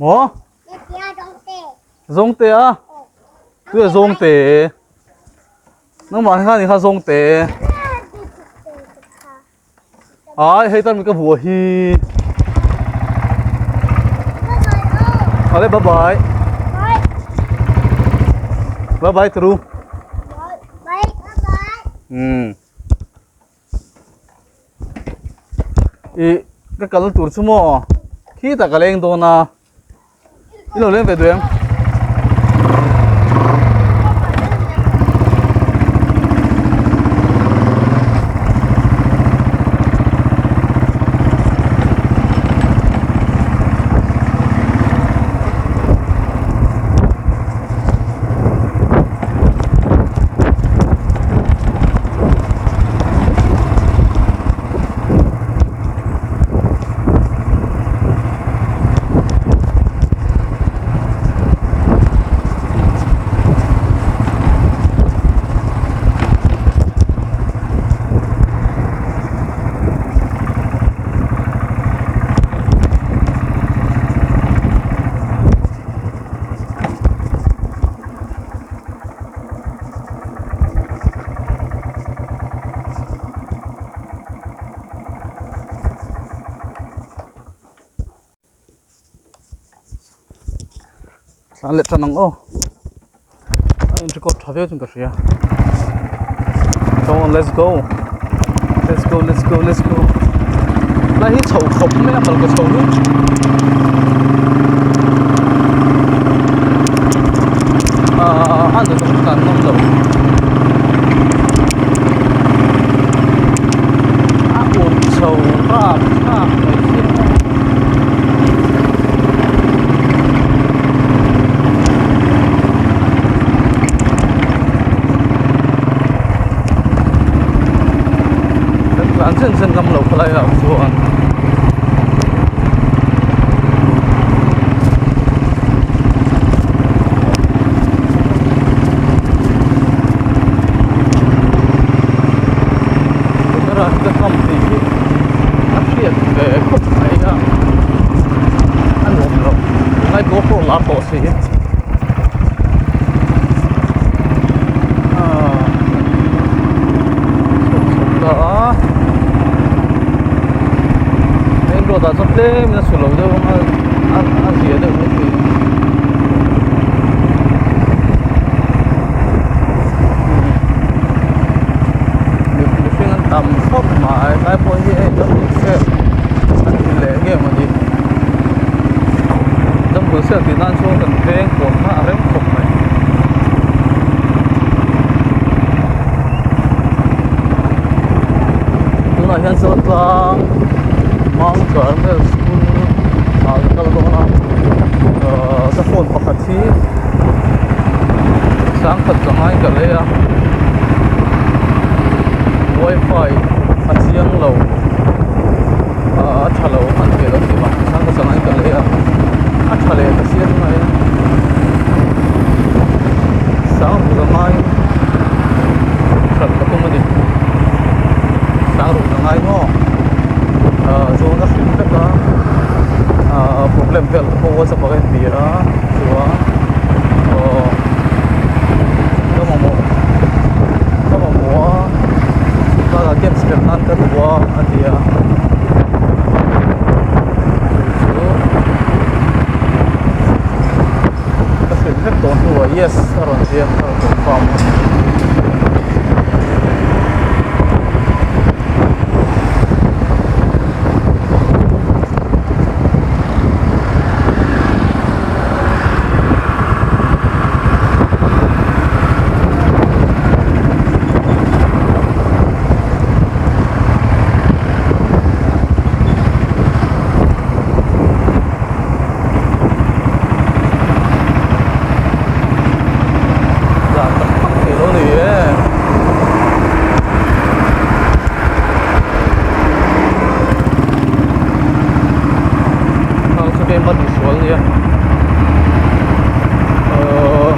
Maw? Zawngte a? Tuia zawngte? Nangmah kha ni kha zawngte. Ai hei tan ka hmu hi. Ale bye bye. Bye bye tru. Bye bye. I ka kal tur chu maw khitah ka leng dawn a i lo leng ve duh em? Tlan leh tan ang aw a in record tha viau chuan ka hria come on let's go let's go let's go let's go lai hi chho khawp mai a kal ka chho hi. Ahh a nuam kan nawm lo a ur chho rap thlak mai hi kan tlan chen chen ngam lo khawlai ah chuan. Camera hi ka kam tih hi a hriat ve khawp mai a a nuam lo tunlai GoPro lar tawh si ah chhuk chhuk ta a. Main road ah chuan tlem in a chhu lo deuh ang a a zia deuh mai thei mihring an tam khawp mai tlai pawh hi hei jump sale an ti leh nge mawni jump sale tih nan chuan kan veng kawn kha a rem khawp mai. Tunah hian chuan tlang Mount Carmel school ah ka kal dawn a ahh ka phone pakhat hi sangkhat ka ngai ka lei a wifi a chiang lo ahh a tha lo a hman theih loh tih vang sangkhat ka ngai ka lei a a tha leh ta sia tunah hian sang ruk a ngai hralh ka tum a ni sang ruk a ngai maw ah chuan a hrilh vek a ah problem vel te pawh whatsapp ah ka inti a chuan aw ka mamawh ka mamawh a bakah games khelh nan ka duh a a ti a chu chu ka hrilh vek tawh hnuah yes a rawn ziak a rawn confirm a. Zan tak tak thei lo ni e. Khang chu keimah tihsual nia. Ahh.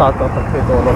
tla tak tak thei tawh lo.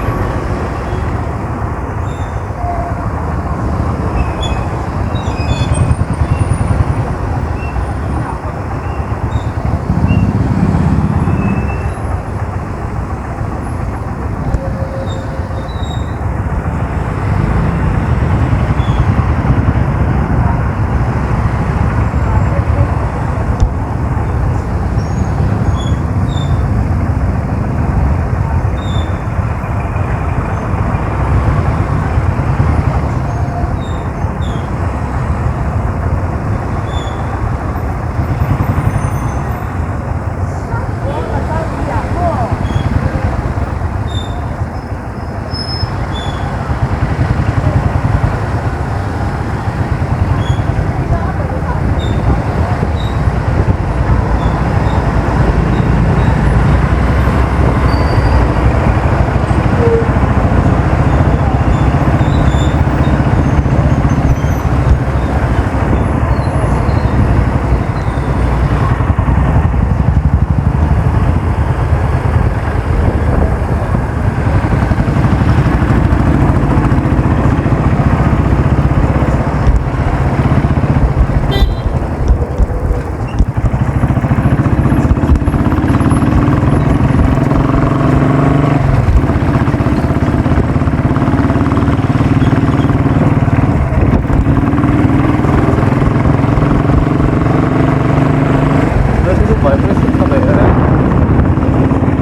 Vibration ka nei reng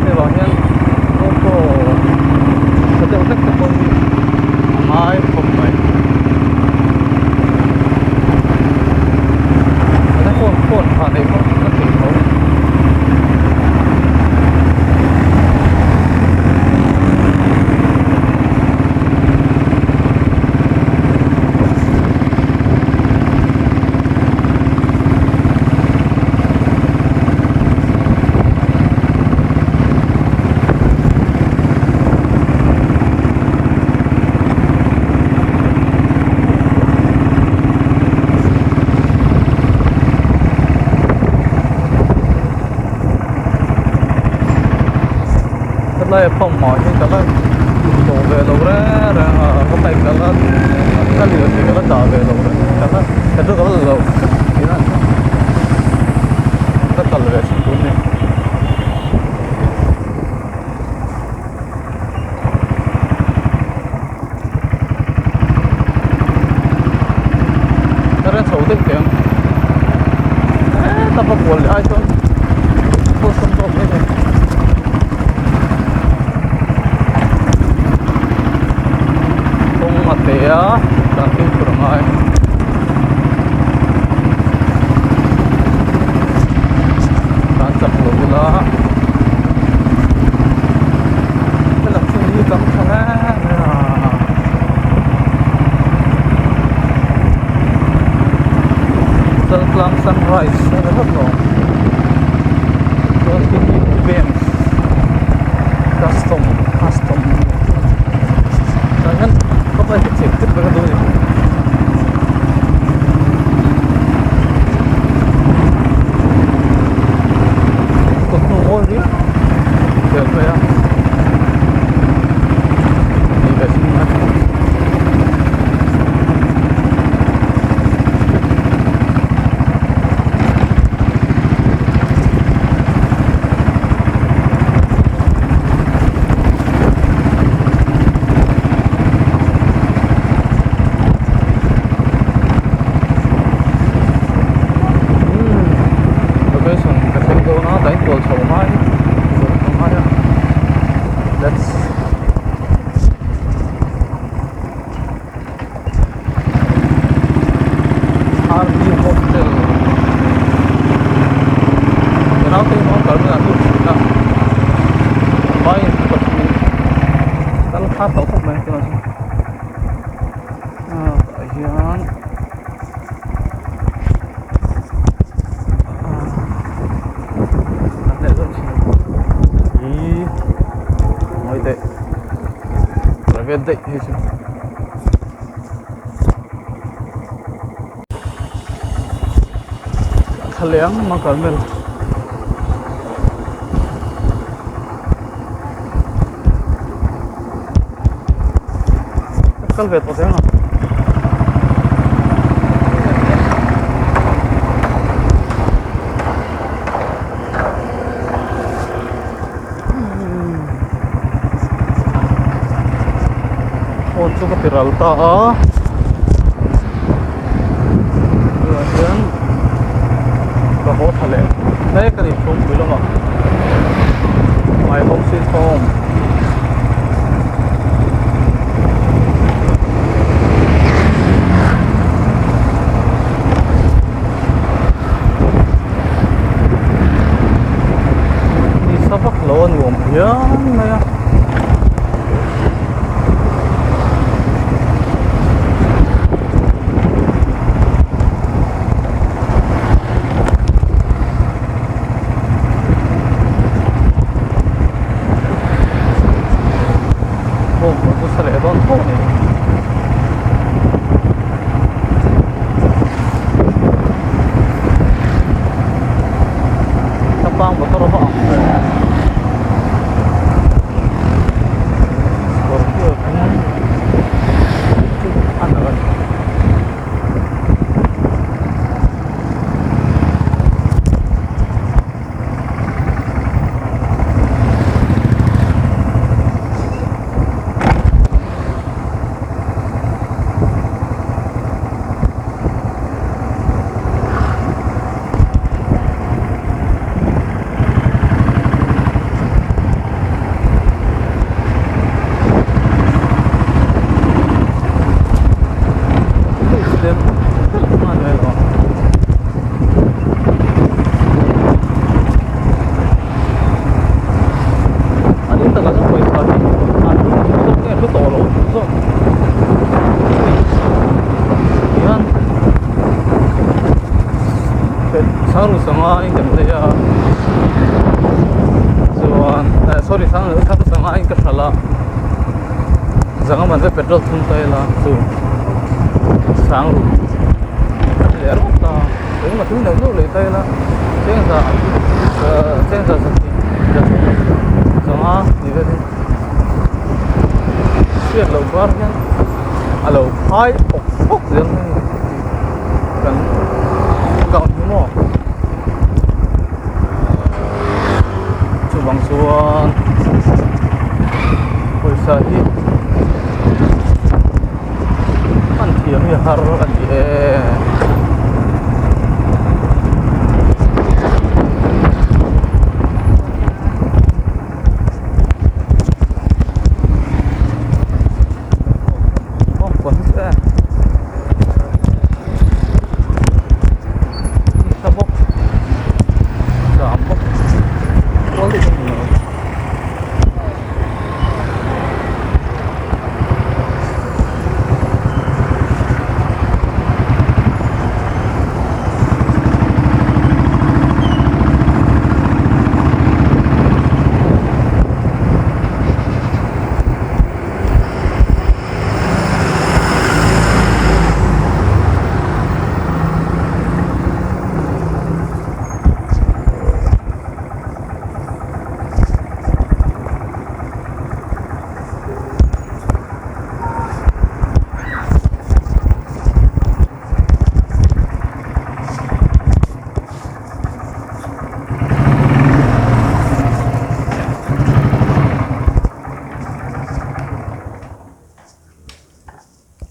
hei vang hian GoPro tha deuh hlek te pawh hi a ngai khawp mai a phone phone tha neih pawh ka theih tho. Hetlai a pump ah hian ka la tawh ve lo reng reng a ka bike ka la ka lirthei ka la dah ve lo reng ka la petrol ka la la lo ka kal ve thin tur a ni. Ka ren chho deuh teh ang heta va kual leh ai chuan awlsam zawk mai thei. Kawng a teh a dan fimkhur a ngai. Dan chak lo ila helam chu ni tam tha hle mai a. Chaltlang sunrise a ni hlawm lo chuan khi khi bank custom custom tah hian khawpa hi chek vek vek a duh a ni. Kawt hnu mawi riau zel mai a ni ve sin mai. Location ka thleng dawn a tlai inkual chho ngai ka ngai a let's RV hostel ka naute hi maw kalna ah lut thin a vai in ka thu kal kha tawh khawp mai tunah chuan ah tah hian ah a hneh zawk thin ih ngawi teh private daih hei chu. Thlaleng a kal vel. Kal ve tawh teng a. Phone chu ka ti ral ta a tunah hian ka haw tha leh mek a ni chhungpui lamah my home sweet home. Nisa vak lo a nuam phian mai a. Bawngkawn chu sa leh dawn tho a ni. Thapang motor a va ang ve Scorpio dum chu a nalh a ni. Sanga in kan lei a chuan eh sorry sanga in ka hralh a zanga man te petrol thun ta ila chu sang ru a ti leh rawk ta engmah thil neuh neuh leh ta ila chengza chengza zahnih zathum zanga tih velin hriat loh kar hian a lo phai awk awk zel mai a ni kan account hi maw chuvang chuan pawisa hi hman thiam hi a har a ni e.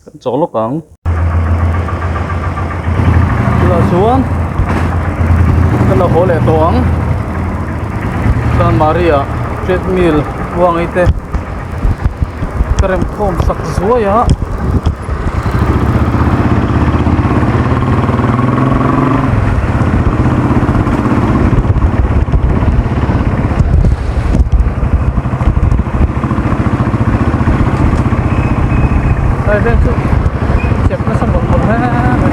Kan chawk lawk ang tunah chuan kan lo haw leh tawh ang chuan Maria treadmill uangei te ka rem khawm sak zuai a. Lai vel chu chep nasa mawlh mawlh hle mai.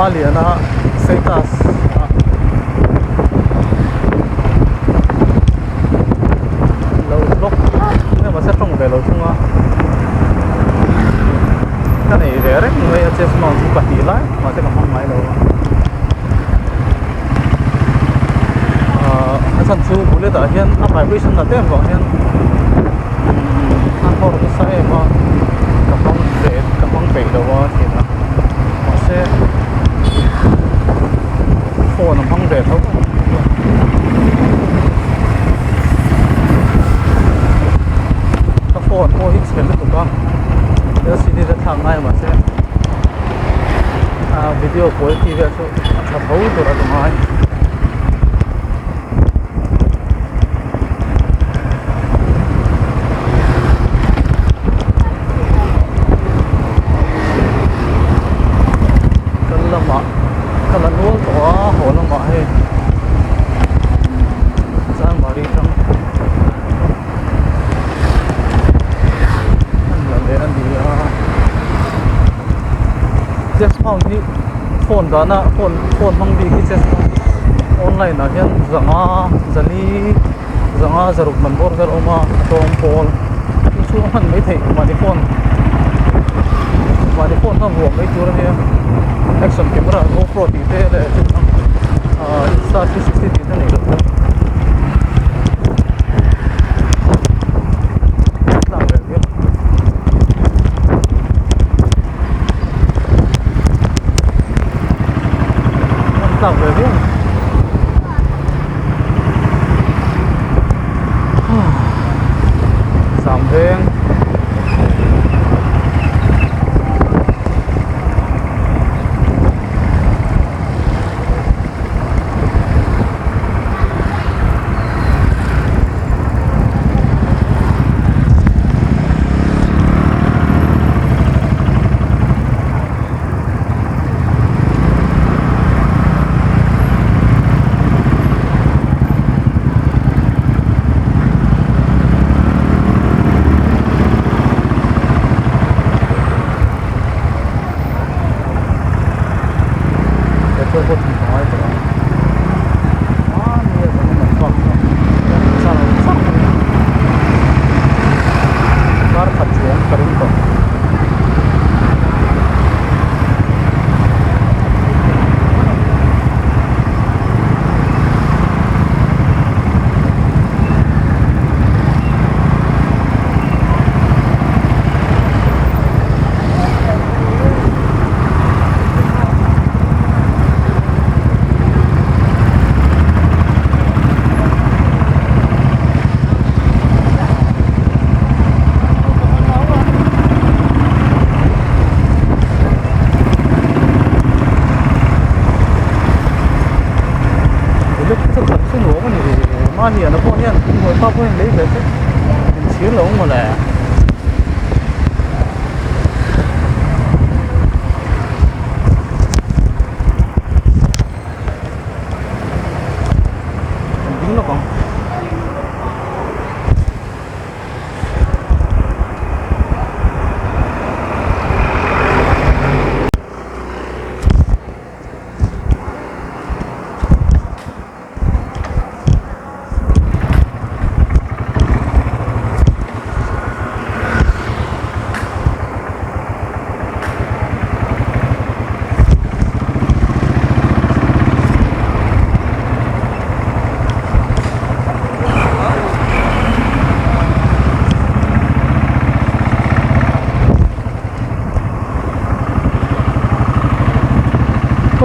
Maliana status ah lo block nge mahse tawng ve lo thung a ka nei ve reng mai a chest mount chu pahnih lai mahse ka hmang ngai lo a ahh a chhan chu bullet ah hian a vibration nat em vang hian a nghawr nasa em a ka hmang ve ka hmang peih lo a thin a mahse phone a hmang ve tho ka phone pawh hi chhe lutuk a lcd te thlak ngai mahse ah video quality vel chu a tha tho tur a ni ngai. Kal lamah ka la nual tawh a haw lamah hei Chanmari tang an la leh a ni a chest mount hi phone dahna phone phone hmang bik hi chest mount online ah hian zanga zali zanga zaruk man bawr vel a awm a a tlawm pawl chu chu a hman mai theih mahni phone mahni phone kha vuah mai tur a nia action camera gopro tih te leh ahh insta 360 tih te nei loh chuan tlak ve viau. Tlak ve viau. Sam veng Petrol pawh thun tawh ngai tawh ang mahni a kan awm ang bak chu char char mai a kar khat chuang ka ring tawh. Bullet chu khat chu nuam a ni mahniana pawh hian hnuaipa pawh hian lei ve se inchhir lo ang mawle. Kan ding lawk ang.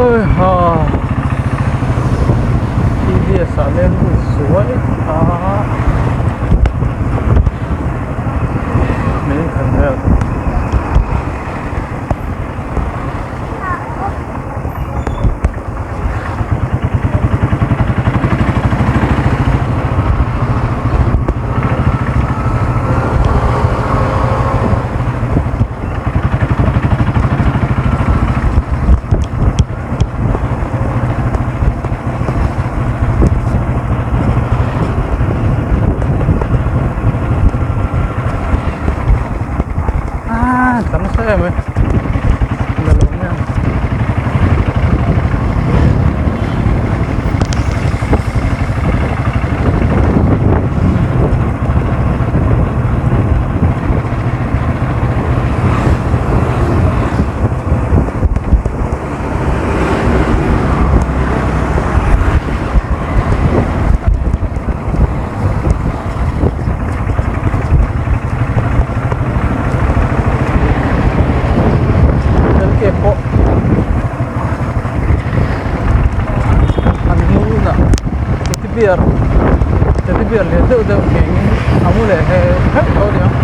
Heiha TVS ah leng lut suai a min khan vel. bear teddy bear lian deuh deuh nghengin a mu leh heuh heuh tawh a ni ang.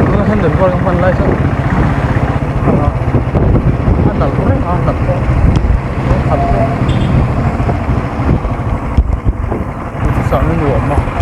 Tuna handle bar ka hman lai chuan a nalh reng a nalh pawh a khat reng duhthusam a nuam a.